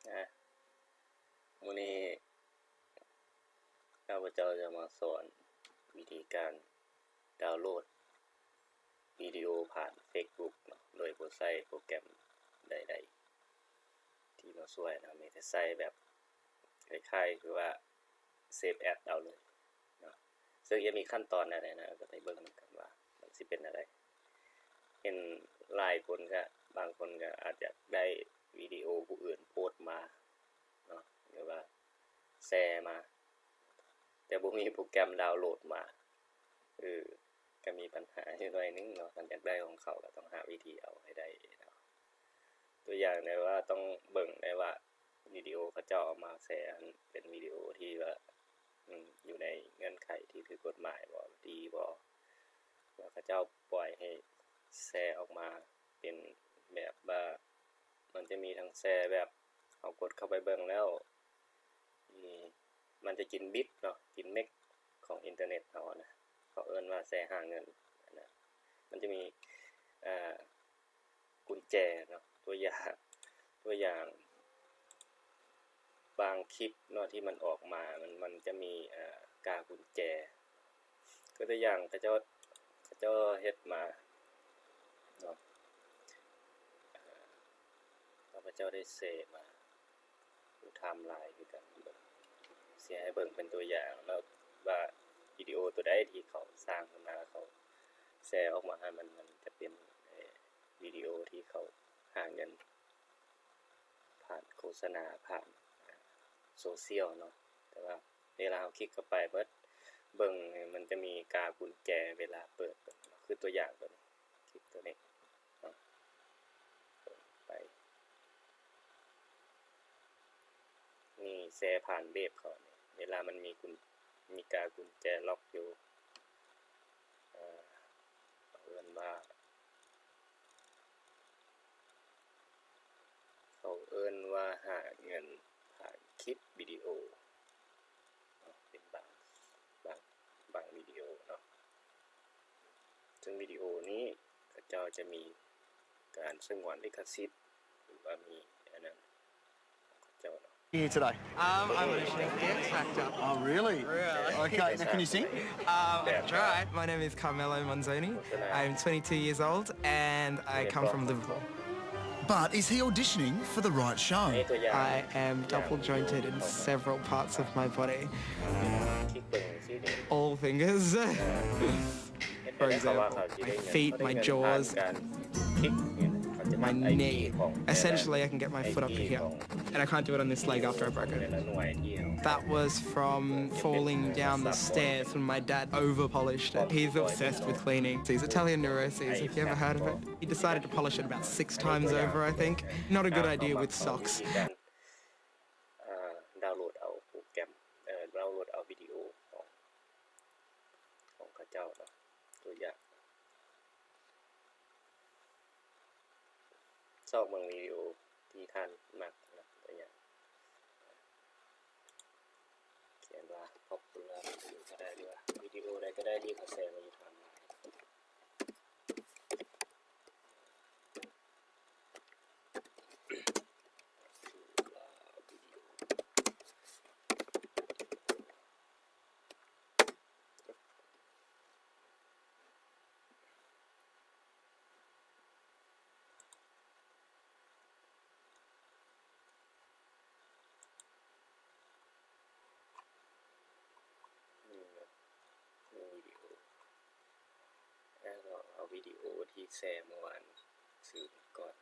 ນະ ມື້ນີ້ຂ້າພະເຈົ້າຈະມາສອນວິທີການດາວໂຫຼດວິດີໂອຜ່ານເຟສບຸກເນາະ ໂດຍບໍ່ໃຊ້ໂປຣແກຣມໃດໆທີ່ມາຊ່ວຍເນາະ ມີແຕ່ໃຊ້ແບບຄ້າຍໆຄືວ່າເຊບແອັດເອົາເລີຍເນາະ. ເຊິ່ງຈະມີຂັ້ນຕອນແນວໃດນະ ກໍໄປເບິ່ງນຳກັນວ່າມັນຊິເປັນແນວໃດ. ເຫັນຫຼາຍຄົນກະ ບາງຄົນກະອາດຢາກໄດ້ວິດີໂອຜູ້ອື່ນໂພສມາເນາະ ຫຼືວ່າແຊມາ ແຕ່ບໍ່ມີໂປຣແກຣມດາວໂຫຼດມາ ເອີ ກະມີບັນຫາຢູ່ໜ້ອຍໜຶ່ງເນາະ. ຄັນຢາກໄດ້ຂອງເຂົາກະຕ້ອງຫາວິທີເອົາໃຫ້ໄດ້ເນາະ. ຕົວຢ່າງໄດ້ວ່າ ຕ້ອງເບິ່ງໄດ້ວ່າ ວິດີໂອເຂົາເຈົ້າເອົາມາແຊຫັ້ນ ເປັນວິດີໂອທີ່ວ່າ ອືມ ຢູ່ໃນເງື່ອນໄຂທີ່ຖືກກົດໝາຍບໍ່ ດີບໍ່ ແລ້ວເຂົາເຈົ້າປ່ອຍໃຫ້ແຊອອກມາເປັນແບບວ່າ ມັນຈະມີທັງແຊແບບເຮົາກົດເຂົ້າໄປເບິ່ງແລ້ວ ອືມ ມັນຈະກິນບິດເນາະ ກິນເມັກຂອງອິນເຕີເນັດເຮົານະ ເຂົາເອີ້ນວ່າແຊຫາເງິນນະ. ມັນຈະມີ ເອີ ກຸນແຈເນາະ ຕົວຢ່າງ ຕົວຢ່າງບາງຄລິບເນາະ ທີ່ມັນອອກມາ ມັນ ມັນຈະມີ ເອີ ກາກຸນແຈ ຄືຕົວຢ່າງເຂົາເຈົ້າ ເຂົາເຈົ້າເຮັດມາເນາະ ເອີ ຂ້າພະເຈົ້າໄດ້ເຊມາ ຢູ່ໄທມລາຍຄືກັນ ຊິໃຫ້ເບິ່ງເປັນຕົວຢ່າງເນາະ ວ່າວິດີໂອຕົວໃດທີ່ເຂົາສ້າງຂຶ້ນມາ ເຂົາແຊອອກມາຫັ້ນ ມັນ ມັນຈະເປັນ ເອີ ວິດີໂອທີ່ເຂົາຫາເງິນຜ່ານໂຄສະນາ ຜ່ານໂຊຊຽວເນາະ. ແຕ່ວ່າເວລາເຮົາຄລິກເຂົ້າໄປເບິ່ງ ເບິ່ງ ມັນຈະມີກາກຸນແຈເວລາເປີດ ຄືຕົວຢ່າງຕົວນີ້ ຄລິກຕົວນີ້ເນາະ ເປີດໄປ ນີ້ແຊຜ່ານເວັບເຂົານີ້ ເວລາມັນມີກຸນ ມີກາກຸນແຈລັອກຢູ່ ເອີ ເຂົາເອີ້ນວ່າ ເຂົາເອີ້ນວ່າຫາເງິນຜ່ານຄລິບວິດີໂອເນາະ ເປັນບາງ ບາງ ບາງວິດີໂອເນາະ. ເຊິ່ງວິດີໂອນີ້ເຂົາເຈົ້າຈະມີການສະຫງວນລິຂະສິດ ຫຼືວ່າມີອັນນັ້ນຂອງເຂົາເຈົ້າເນາະ. Here today? Um, I'm auditioning for the X Factor. Oh, really? Really? Okay, now can you sing? Um, I can try. My name is Carmelo Manzoni. I'm twenty-two years old and I come from Liverpool. But is he auditioning for the right show? I am double jointed in several parts of my body. All fingers. For example, my feet, my jaws, my knee. Essentially, I can get my foot up to here. And I can't do it on this leg after I broke it. That was from falling down the stairs when my dad over-polished it. He's obsessed with cleaning. He's Italian Neuroses, if you ever heard of it. He decided to polish it about six times over, I think. Not a good idea with socks. ເອີ ດາວໂຫຼດເອົາໂປຣແກຣມ ເອີ ດາວໂຫຼດເອົາວິດີໂອຂອງ ຂອງເຂົາເຈົ້າເນາະ ຕົວຢ່າງ ຊອກເບິ່ງວິດີໂອທີ່ທ່ານມັກເນາະ ຕົວຢ່າງ ຂຽນວ່າ popular video ກໍໄດ້ ຫຼືວ່າວິດີໂອໃດກໍໄດ້ທີ່ເຂົາແຊມາຢູ່ທາມລາຍ. ນີ້ເນາະ ມີວິດີໂອ ແລ້ວກໍເອົາວິດີໂອທີ່ແຊເມື່ອວານ ຊື່ກ່ອນ.